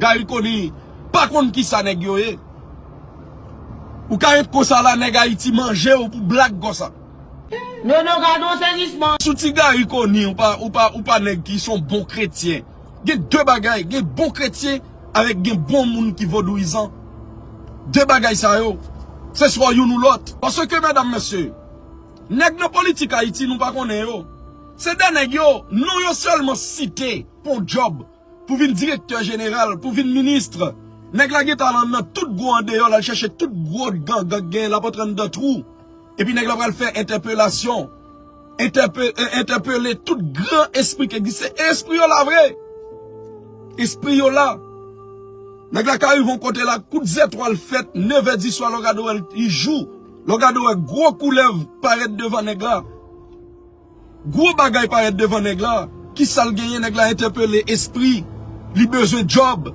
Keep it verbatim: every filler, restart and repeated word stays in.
Gary Conille pa konn kisa nèg yo ye. Ou ka ret konsa la, nèg Ayiti manje w pou blag konsa. Nono, gade yon sezisman. Sou ti Gary Conille, ou pa, ou pa, ou pa nèg ki son bon kretyen. Gen de bagay, gen bon kretyen avèk gen bon moun ki vodouyizan. De bagay sa yo, se swa youn ou lòt. Paske, medam, mesye, nèg nan politik Ayiti, nou pa konnen yo. Se de nèg yo, non yo sèlman site pou yon djòb, pou vin direktè jeneral, pou vin minis. Nèg la gentan al nan tout gwo andeyò, l al chèche tout gwo gang gang gen, l ap antre anndan twou. Epi nèg la pral fè entèpelasyon. Entèpe, e, entèpele tout gran espri ki egziste. E espri yo la vre. Espri yo la. Nèg la ka rive yon kote la, kout zètwal fèt, nevè di swa, lè w gade w wè l jou. Lè w gade w wè gwo koulèv parèt devan nèg la. Gwo bagay parèt devan nèg la. Kisa l genyen? Nèg la entèpele espri. Li bezwen djòb.